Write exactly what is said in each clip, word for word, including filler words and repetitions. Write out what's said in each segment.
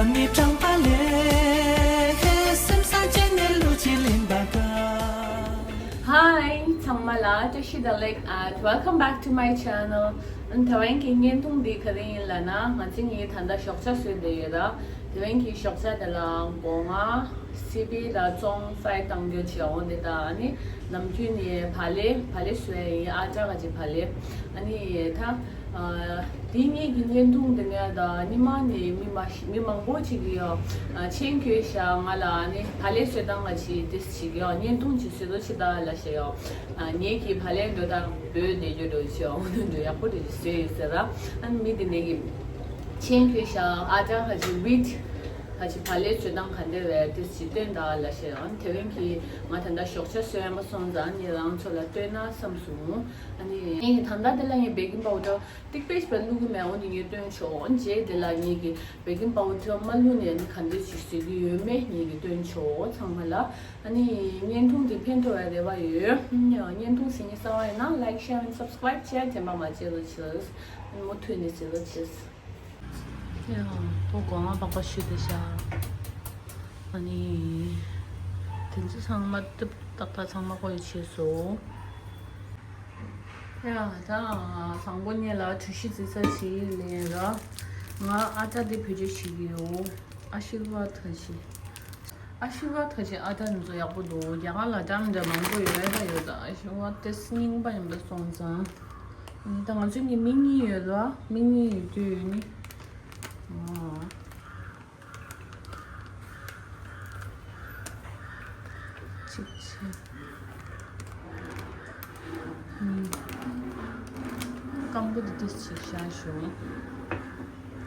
མི་གྲངས་པ་ལས་སེམས་ས་བཅད་ནས་ལུས་ཀྱི་ལིན་པ་ག Hi ཚང་མ་ལ་བཀྲ་ཤིས་བདེ་ལེགས། Uh, welcome back to my channel. ཨ་ནི་ད་བན་གྱི་བརྙན་ཐུང་འདི་ག་རེ་ཡིན་ལབ་ན། ང་ཚོ་ངའི་ད་ལྟ་ཞོགས་ཇ་བཟོས་བསྡད་ཡོད་ར། ད་བན་གྱི་ཞོགས་ཇ་དེ་ལ་སྒོ་ང་སི་པི་ལ་བཙོང་ཧྥ་རའི་བཏང་རྒྱུ་བྱས་འོང་དེ་དང་། ཨ་ནི་ནམ་རྒྱུན་ནས་བག་ལེབ་བག་ལེབ་བཟོས་ཡིན། ཨ་ཅག་ག་ཅིག་བག་ལེབ། ཨ་ནི་ད་ཨ་དེ་ངེད་ཀྱི་བརྙན་ཐུང་དེ་ནས་ད་ཉི་མ་ནས་མི་མ་མི་མང་པོ་ཅིག་གིས་ཡོ་མཆན་བཀོད་ཤག་ང་ལ། ཨ་ནི་བག་ལེབ་བཟོས་སྟངས་ག་ཅིག་དེ་ཅིག་ཡོ་བརྙན་ཐུང་ཅིག་བཟོས་རོགས་བྱེད་ད་ལབ་ཤག་ཡོ། ངེད་ཀྱི་བག་ལེབ་འགྲོ་སྟངས་བོད་བསྡད་རྒྱུ་འགྲོ་ཤག་འོ་འདྲ་ཡག་པོ་འདྲ་ཅིག་བཟོས་ཡོད་ཟེར་ར། ཨ་ནི་མི་དེ་ནས་ཀྱི་མཆན་བཀོད་ཤག་ཨ་ཅག་ག་ཅིག་ཝིཊ་ག་ཅིག་བག་ལེབ་བཟོས་སྟངས་ག་འདྲ་བས་དེ་ཅིག་སྟོན་ད་ལབ་ཤག་ཡོ། ཨ་ནི་དེ་བན་གྱི་ང་ད་ལྟ་ཞོགས་ཇ་བཟོས་ཡ་མ་སོང་ཙང་ངས་རང་ཚོ་ལ་སྟོན་ན་བསམ་སོང་། ཨ་ནི་ངས་ད་ལྟ་དེ་ལ་ངས་བེ་ཀིང་པའུ་ཌར་ཏིག་པེ་ཞིག་བླུག་གི་མེད། འོ་འདི་ངས་སྟོན་ཆོག་རྗེས་དེ་ལ་ངས་ཀྱི་བེ་ཀིང་པའུ་ཌར་མ་བླུག་ནས་ཨ་ནི་ག་འདྲ་ཞིག་བཟོ་གི་ཡོད་མེད་ངས་ཀྱི་སྟོན་ཆོག་ཚང་མ་ལ། ཨ་ནི་བརྙན་ཐུང་འདི་ཕན་ཐོགས་ཡ་རེ་བ་ཡོད། བརྙན་ཐུང་གཟིགས་མཁན་གསར་པ་ཡིན་ན་like share and subscribe བྱས་དྲན་པ་མ་བརྗེད་རོགས་བྱེད། ཨ་ནི་མུ་མཐུད་ནས་གཟིགས་རོགས་བྱེད། ཡང་ཁོ་སྒོ་ང་སྦག་སྦག་ཞིག་བསྡད་ཤག་ཨ་ནི་དེ་ཚོ་ཚང་མ་ཏག་ཏག་ཚང་མ་ཁོ་ཡི་བྱས་སོང་། ཡ་ད་བཟང་པོ་ཉེ་ལ་གྲོས་གཞི་འཛིན་ས་ཞིག་ལེན་ར། ང་ཨ་ཅག་འདི་བེད་སྤྱོད་བྱེད་ཀྱི་ཡོད། ཨ་ཤི་ཝ་ཐ་ཆི། ཨ་ཤི་ཝ་ཐ་ཆི་ཨ་ཅག་འདི་ཚོ་ཡག་པོ་འདུག་རྒྱ་གར་ལ་འདྲ་མི་འདྲ་མང་པོ་ཡོད་ད་ཡོད་ད། ཨ་ཤི་ཝ་ཏེ་རྙིང་པ་ཡིན་པ་སོང་ཙང་། ད་ང་ཚོའི་ནི་མི་གཉིས་ཡོད་ལ། མི་གཉིས་ཡོད་དུས་ནི། ཨ། གཅིག་བྱས། གཉིས། སྐམ་པོ་འདི་ཏོག་ཙམ་བཞག་ཞོག་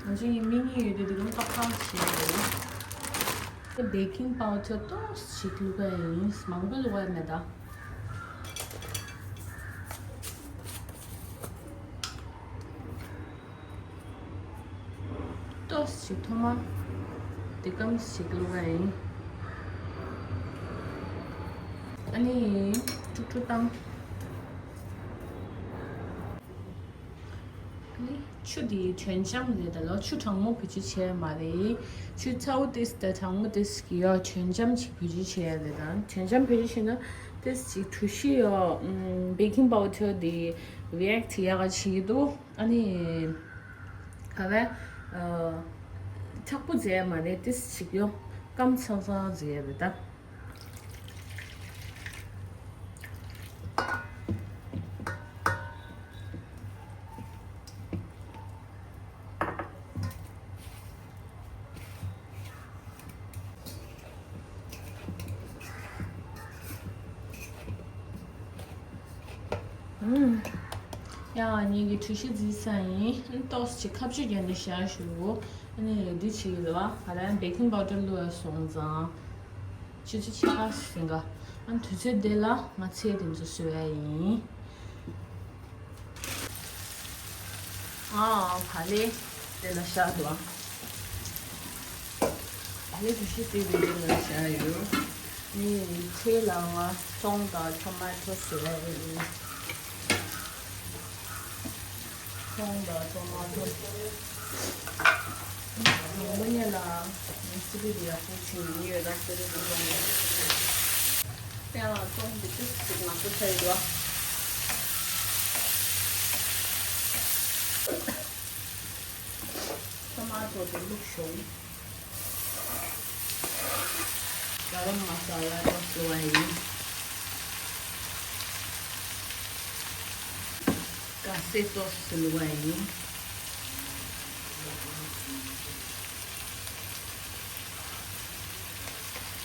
ང་ཚོ་ཡི་མི་གཉིས་ཡོད་དུས་འདི་གམ་ཏག་ཏག་བྱས་ཡོད། དེ་བེ་ཀིང་པའུ་ཌར་ཏོག་ཙམ་བླུག་ག་ཡིན། མང་པོ་བླུག་ག་མེད་ད། ཏོག་ཙམ་ཐོག་མ་དེ་སྐམ་ཞིག་བླུག་ག་ཡིན། ཨ་ནི་དཀྲུག་དཀྲུག་བཏང་། ཨ་ནི་ཆུ་དེ་དྲོད་འཇམ་རེད་ད་ལོ། ཆུ་གྲང་མོ་བེད་སྤྱོད་བྱས་མ་རེད། ཆུ་ཚ་བོ་ཏོག་ཙམ་དང་གྲང་མོ་ཏོག་ཙམ་གྱི་ཡོ་དྲོད་འཇམ་ཅིག་བེད་སྤྱོད་བྱས་རེད་ད། དྲོད་འཇམ་བེད་སྤྱོད་བྱས་ན་ཏོག་ཙམ་གྲོས་གཞི་ཡོ་བེ་ཀིང་པའུ་ཌར་དེ་རི་ཨེག་ཊི་ཡག་ག་བྱེད་ཀྱི་འདུག་ཨ་ནི་ག་བས། ཨ། མཁྲེགས་པོ་མཛད་མ་རེད། ཏོག་ཙམ་ཅིག་ཡོ་སྐམ་ཚང་ཚང་མཛད་རེད་ད། ཡ། ངེད་ཀྱི་གྲོས་གཞི་འཛིན་ས་ཡིན། ཏོག་ཙམ་ཁ་གཅོད་རྒྱག་ནས་བཞག་ཞུ། ཨ་ནི་འདི་བྱེད་ཀྱི་རེད་བ། ང་རང་བེ་ཀིང་པའུ་ཌར་བླུགས་ཡ་སོང་ཙང་། ཆུ་ཚོད་ཕྱེད་ཀ་ཟིན་ག་ཨ་ནི་དུས་ཚོད་དེ་ལ་ང་ཚལ་དེ་ཚོ་བཟོ་ཡ་ཡིན། ཨ། བག་ལེབ་དེ་ལ་བཞག་འདུག་བག་ལེབ་གྲོས་གཞི་བཟོས་པའི་དེ་ལ་བཞག་ཡོད། ནི་ཚལ་ལ་ང་ཚོང་དང་ཊོ་མ་ཊོ་བཟོ་ཡ་ཡིན། ཚོང་དང་ཊོ་མ་ཊོ། ངོ་མ་ཉལ་ལ་ངའི་སི་པི་དེ་ཡག་པོ་བྱུང་ཡོད་ད། སི་པི་དེ་ཚོང་ལ་ཡང་ཚོང་དེ་ཏོག་ཙམ་ནག་པོ་ཆགས་ཡོད་ད། ཊོ་མ་ཊོ་དེ་བླུགས་ཤོག་ག་རམ་མ་ས་ལ་ཏོག་ཙམ་བླུགས་པ་ཡིན། ཀ་སེ་ཏོག་ཙམ་བླུགས་པ་ཡིན།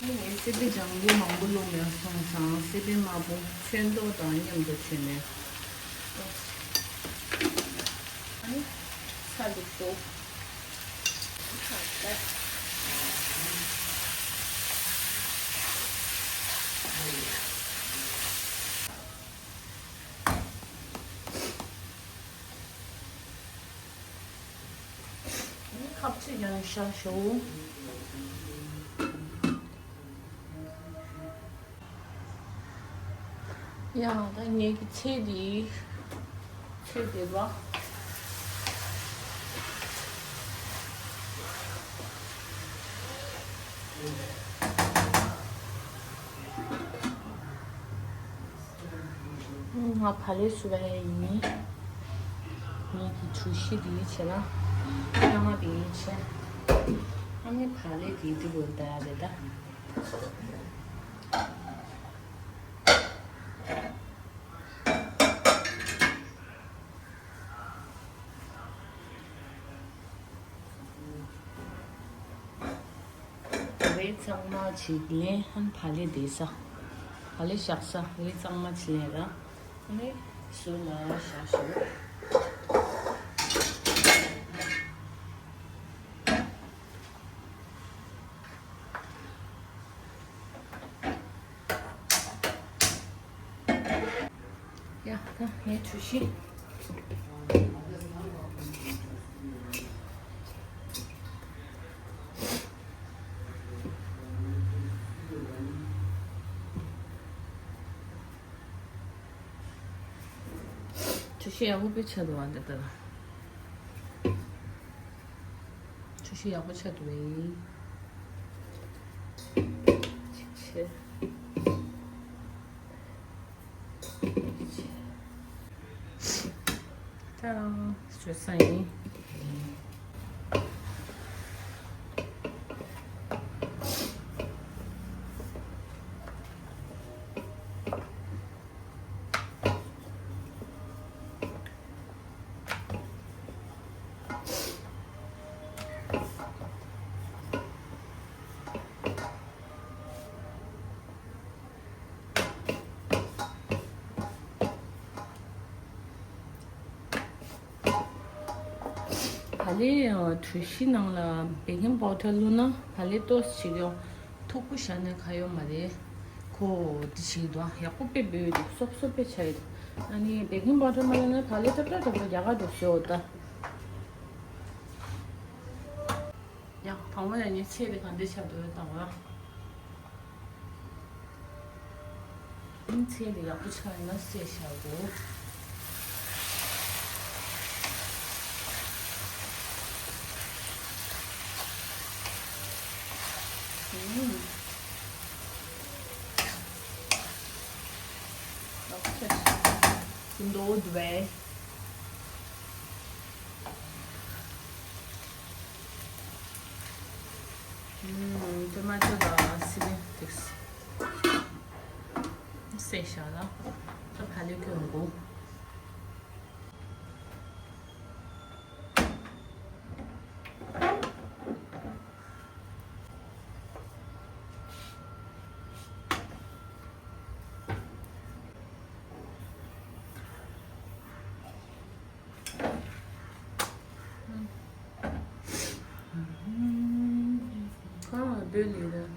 ངས་སི་པི་ལྗང་གུ་མང་པོ་བླུགས་མེད་སོང་ཙང་། སི་པི་དམར་པོ་ཚོན་མདོག་དང་མཉམ་དུ་བྱས་ནས། ཨ་ནི་ཚ་བླུགས་སོ། ཁ་ཕྱེ་ཡང་ཤ་ཞོ། ཡང་ད་ངེད་ཀྱི་ཚལ་འདི། ཚལ་འདི་བ། ང་བག་ལེབ་བཟོ་བ་ཡིན། ངེད་ཀྱི་གྲོ་ཞིབ་དེ་བྱས་ན། ཚང་མ་དེ་བྱས། ཨ་ནི་བག་ལེབ་དེ་འདི་བོ་ད་རེད་ད། རས་གཙང་མ་ཅིག་ལེན། ཨན་བག་ལེབ་བསྡད་ས། བག་ལེབ་བཞག་ས། རས་གཙང་མ་ཅིག་ལེན་ར། ཨ་ནི་ཟུར་ལ་བཞག་ཞོག་ཡ། ད་ངའི་གྲོ་ཞིབ། གྲོ་ཞིབ་ཡག་པོ་དཔེ་ཆགས་འདུག་ཨ། འདི་ལྟར། གྲོ་ཞིབ་ཡག་པོ་ཆགས་འདུག་བས། ཅིག་ཆེ། ཅ་ལག་བཟོ་ས་ཡིན། བག་ལེབ་གྲོ་ཞིབ་ནང་ལ་བེ་ཀིང་པའུ་ཌར་བླུགས་ན་བག་ལེབ་ཏོག་ཙམ་ཅིག་ཡང་མཐུག་པོ་ཤར་ནས་ག་ཡོད་མ་རེད། ཁོ་འདི་བྱེད་ཀྱི་འདུག་ཡག་པོ་དཔེ་འབུལ་འདུག་སོབ་སོབ་དཔེ་ཆགས་ཡོད་འདུག་ཨ་ནི་བེ་ཀིང་པའུ་ཌར་མ་བླུགས་ན་བག་ལེབ་ཏོག་ཏོག་ཏོག་ཏོག་རྒྱག་ག་འགྲོ་ཤོག་ད། ཡང་དང་པོ་ནས་ངས་ཚལ་དེ་ག་འདྲ་ཆགས་འདུག་ལྟ་བ། ཚལ་དེ་ཡག་པོ་ཆགས་ཡིན་ན་བསྲེགས་བཞག་དགོས། ཨུམ། ཡག་པོ་ཆགས་ཤག་ཅིག་མདོག་འདུག་པས། ཨུམ། ཊོ་མ་ཊོ་དང་སི་པིན་ཏིགས་བསྲེས་བཞག་ལ། ད་བག་ལེབ་སྐྱོན་དགོས། ཁོ་རང་ལ་འབོད་ལེ་ར།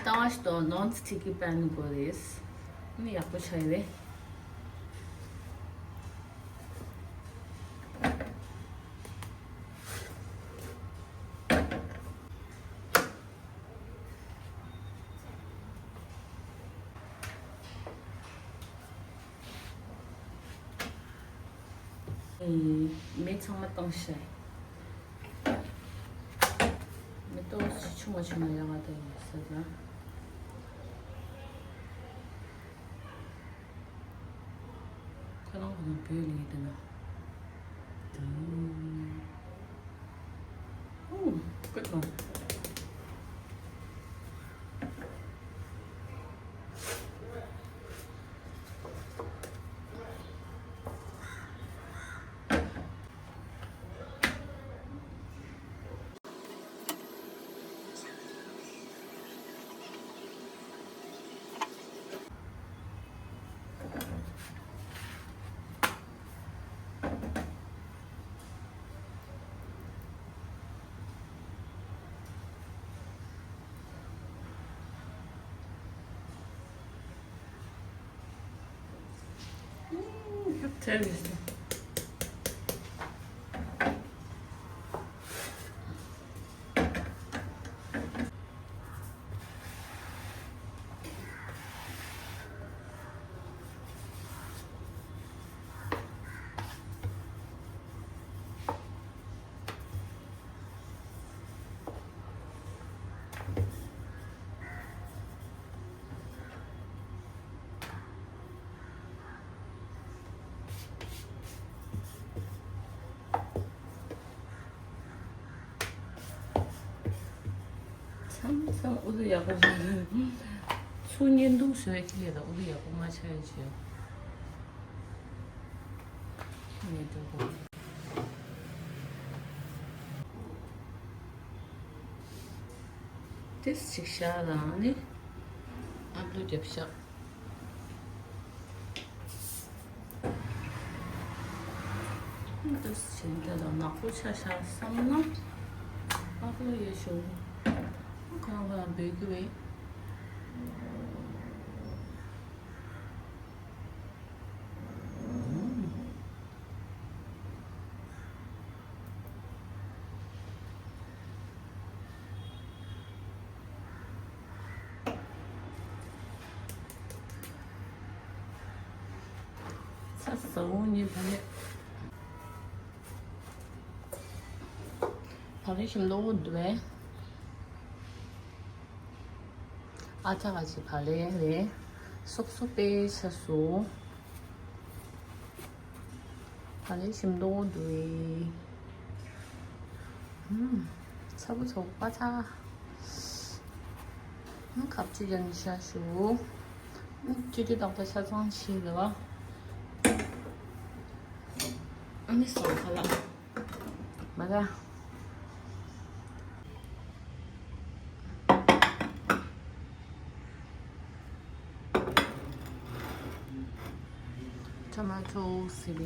ལྟ་བ་ཞིག་ཏུ་ནོན་སི་ཊིག་གི་པན་དགོས་རེད། ཨ་ནི་ཡག་པོ་ཆགས་ཡོད་རེད། མེ་ཚང་མ་བཏང་ཤག་མེ་ཏོག་ཅིག་ཆུང་བ་བྱུང་ན་ཡག་ག་ད་ཡིན་ས་ད། ཁོ་རང་ཁོ་རང་བོད་ལས་དེ་ན། ཨུ། ཀུན་ནོ། སེར་བས་སོ། མཚམས་མཚམས་ཨུ་ཚུགས་ཡག་པོ་མ་རེད། ཚུར་བརྙན་ཐུང་བཟོས་ཁྱི་ལས་དང་ཨུ་ཚུགས་ཡག་པོ་མ་ཆགས་ཡ་བྱོས། ཁྱི་ལས་འགྲོ་དགོས། ཏིས་ཅིག་བཞག་དང་ནི་ཨ་ལུ་རྒྱབ་བཞག་ཏིས་བྱས་འདི་ལ་ནག་པོ་ཆ་བཞག་བསམ་ན་ཨ་ལུ་ཡེ་ཤོ་གང་ལ་འབོད་ཀྱི་བས། ཚ་ཟ་འོང་ཉེ་བ་ལས། བ་ལས་ཞིམ་ལོ་འདུག་བས། ཨ་ཅག་ག་ཅིག་བ་ལས་རེད། སོབ་སོབ་པའི་ཆ་སུ། བ་ལས་ཞིམ་མདོག་འདུག་ཨེ། ཚ་པོ་ཚོགས་པ་ཚ། ཁབ་ཅིག་ཀྱང་ཤ་ཞུ། ཅི་ཏི་ཏག་ཏག་ཆ་ཚང་ཞིག་ལ། ཨ་ནི་སོང་ཁ་ལ། མ་ག Tomato seed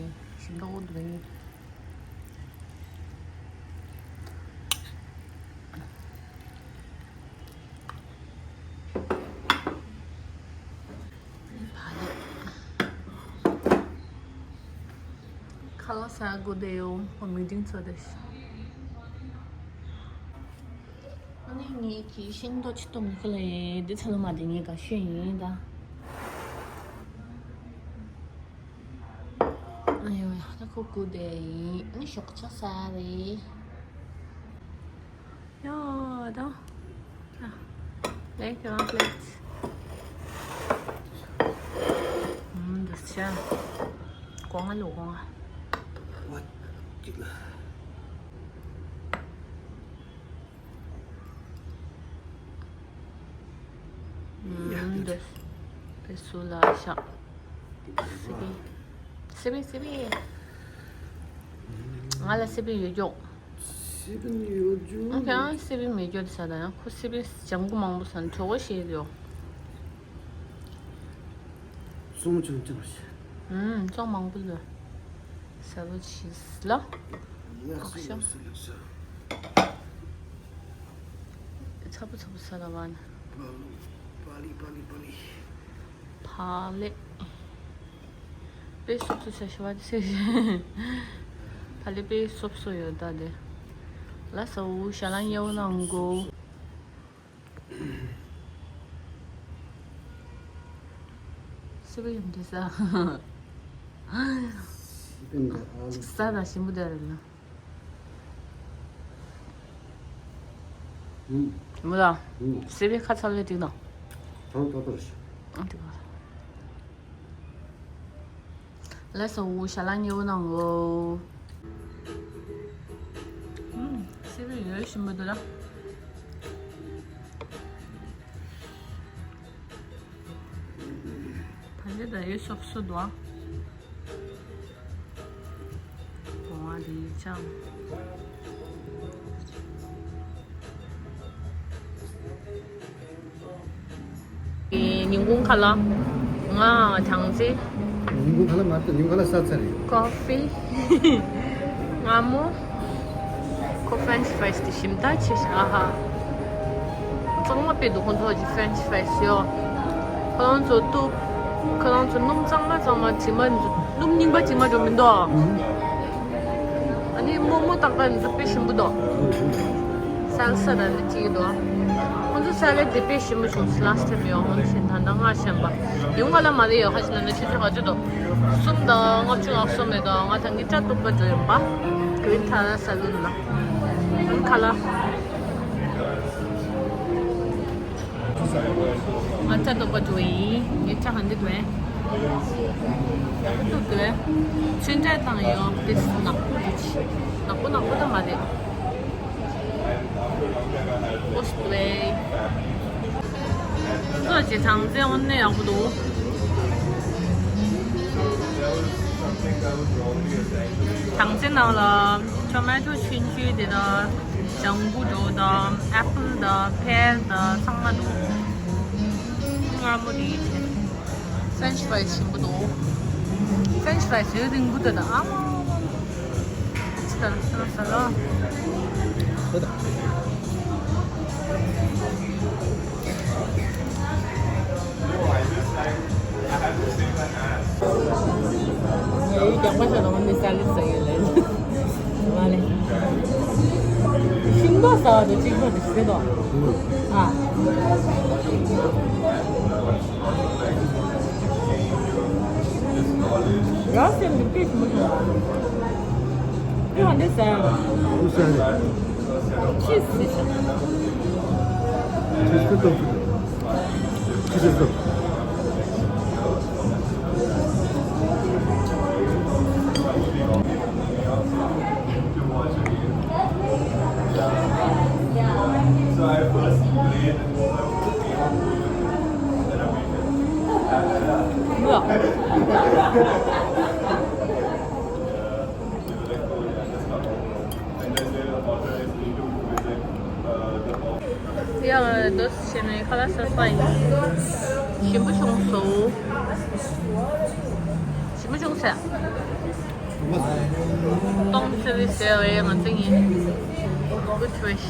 ཞིམ་མདོག་འདུག་ཁ་ལག་ཟ་དགོས་བསྡད་ཡོད། ཁོ་མི་ཏིང་ཚོ་དེ། ཨ་ནི་ངས་ཀྱི་ཤིང་ཏོག་ཅི་ཏོག་མི་ཁ་ལ་ཡེ་འདི་ཚ་ལོ་མ་དེ་ངས་ག་ཤོད་ཡིན་ད། ཨ་ཡོ་ཡ་ད་ཁོ་སྐུ་དེ་ཡིན། ཨ་ནི་ཞོགས་ཇ་ཟ་རེད། ཡོ་ད། ཨ། ལེགས་ཡོང་ལེགས། ཨུམ་འདི་ཤ། གོང་ང་ལོ་གོང་ང་། ཝ། ཅིག་ལ། ཡ། འདི་པེ་སུ་ལ་ཤ། སི་པི། སི་པི་སི་པི། ང་ལ་སི་པི་ཡོད་ཀྱོག་སི་པི་ནི་ཡོད་རྒྱུ། ང་ཁྱེད་རང་སི་པི་མེད་རྒྱུ་དེ་ས་དང་ཡང་ཁོ་སི་པི་ལྗང་གུ་མང་པོ་ཟ་ན་གྲོད་ཁོག་བཤལ་ཡོད། ཙོང་ཆུང་ཆུང་ཞིག་ཨུམ་ཙོང་མང་པོ་ལ་ཟ་བ་ཞིག་ལ། ཡ་ཁོག་ཤ། སུ་ལ་སུ་ལ་ས། ཚ་པོ་ཚ་པོ་ས་ལ་བ་ན། པ་ལུ། པ་ལི་པ་ལི་པ་ལི། བ་ལེ། དཔེ་སོབ་སོ་ཤ་ཤ་བ་ཤ་ཤ། ད་ལེ་དཔེ་སོབ་སོ་ཡོད་ད་དེ། ལ་ས་འུ་ཤ་ལ་ཉེ་བོ་ནང་གོ། སི་པི་ཡོང་དེ་ས། སི་པི་འདི་ཨ་ལུ། ས་དང་ཞིམ་པོ་དེ་རེད་ལ། ཨུམ། མོ་ལ། ཨུམ། སི་པི་ཁ་ཚ་ལེ་ཏིག་ན། ཐང་ཏོ་ཏོ་རེད། ཨ་ཏིག་ན། ལགས་སོ། ཞལ་ལག་མཉེས་པོ་གནང་གོ། ཨུམ། སི་པི་ཡོད་ཞིམ་པོ་འདུག་ལ། ད་ལྟ་ད་ཡོད་སོབ་སོ་འདུག་ཨ། གོང་བ་དེ་ཡིག་ཆ། ཉིན་གུང་ཁ་ལག་ང་དང་ཚེ། ཉིན་གུང་ཁ་ལག་མ་གཏོགས་ཉིན་གུང་ཁ་ལག་ཟ་ཚར་རེད། ཀོ་ཧྥི། ང་མོ། ཁོ་ཕ་རན་ཆི་ཕ་རའི་སི་དེ་ཞིམ་ད་ཆེ་ཤག་ཨ་ཧ། གཙང་མ་དཔེ་འདུག་ཁོང་ཚོ་གི་ཕ་རན་ཆི་ཕ་རའི་སི་ཡོ། ཁོ་རང་ཚོ་གཏུབ། ཁོ་རང་ཚོ་སྣུམ་གཙང་མ་གཙང་མ་དྲི་མ་འདུག་སྣུམ་རྙིང་པ་དྲི་མ་འགྲོ་མི་འདུག་ཨ་ནི་མོག་མོག་ཏག་ཏག་འདི་དཔེ་ཞིམ་པོ་འདུག་སལ་ས་ན་ནི་ཅིག་འདུག་ཁོང་ཚོ་ས་ལེ་དེ་དཔེ་ཞིམ་པོ་བྱུང་སོང་། ལ་སི་ཊི་ཊེམ་ཡོང་ཧོན་ཞིན་ད་ལྟ་ང་ཤེས་པ་ཡོང་ག་ལ་མ་རེད། ཡོད་ཁ་ཅིག་ན་ནི་ཆུ་ཚོད་ག་ཚོད་འདུག་གསུམ་དང་ལྔ་བཅུ་ང་གསུམ་རེད་འདུག་ང་ད་ངི་སྐྲ་གཏུབ་པ་འགྲོ་ཡིན་པ། གུན་ཐ་ལ་ས་ལུན་ལ་ཁ་ལ། ང་ཚ་དོག་པ་འགྲོ་ཡིན། ངའི་ཁྲ་གང་འདི་དགོས། ཡག་པོ་འདུག་དགོས། ཆུན་ཏྲ་བཏང་ཡོད། དེ་ནག་པོ་འདུག་ནག་པོ་ནག་པོ་ད་མ་རེད། ཨོ་སི་དགོས། བཟོ་བྱེད་གྲང་ཚལ་དངོས་གནས་ཡག་པོ་འདུག་གྲང་ཚལ་ནང་ལ་ཊོ་མེ་ཊོ་ཆུན་ཆུན་དེ་དང་། ལྗང་གུ་འགྲོ་དང་། ཨེ་པལ་དང་། ཕེལ་དང་། ཚང་མ་འདུག་མངར་མོ་དེ་ཡིན། ཕེ་རེན་ཆི་ཕ་རའི་སི་ཞིམ་པོ་འདུག་ཕེ་རེན་ཆི་ཕ་རའི་སི་རིང་པོ་འདུག་ཨ་མ་མ་མ། ཅི་ལྟར་ས་ལ་ས་ལ། ངའི་རྒྱག་པ་ཤ་ནང་ནས་ས་ལེ་ས་ཡོད་ལེ། མ་ལེ། ཤིང་ཏོག་ཟ་བ་དང་གཅིག་པ་དེ་ཤེས་ཏོ། ཨ། ར་སེམས་ཀྱི་དཔེ་ཞིམ་པོ་བྱུང་། དཔེ་བ་འདི་ཟ་ཡ་ར། ཨུ་ཟ་རེད། ཅི་ཟེར་ཤག་ཅི་ཟེར་ཏོ། ཅི་ཟེར་ཏོ། ཡ་ང་འདོད་བྱས་ནས་ཁ་ལག་ཟ་ས་ཡིན། ཞིམ་པོ་བྱུང་སོང་། ཞིམ་པོ་བྱུང་ཟེར། སྟོང་ཚེ་རིང་ཟེར་བའི་ང་ཚོ་ཡིན། Good wish.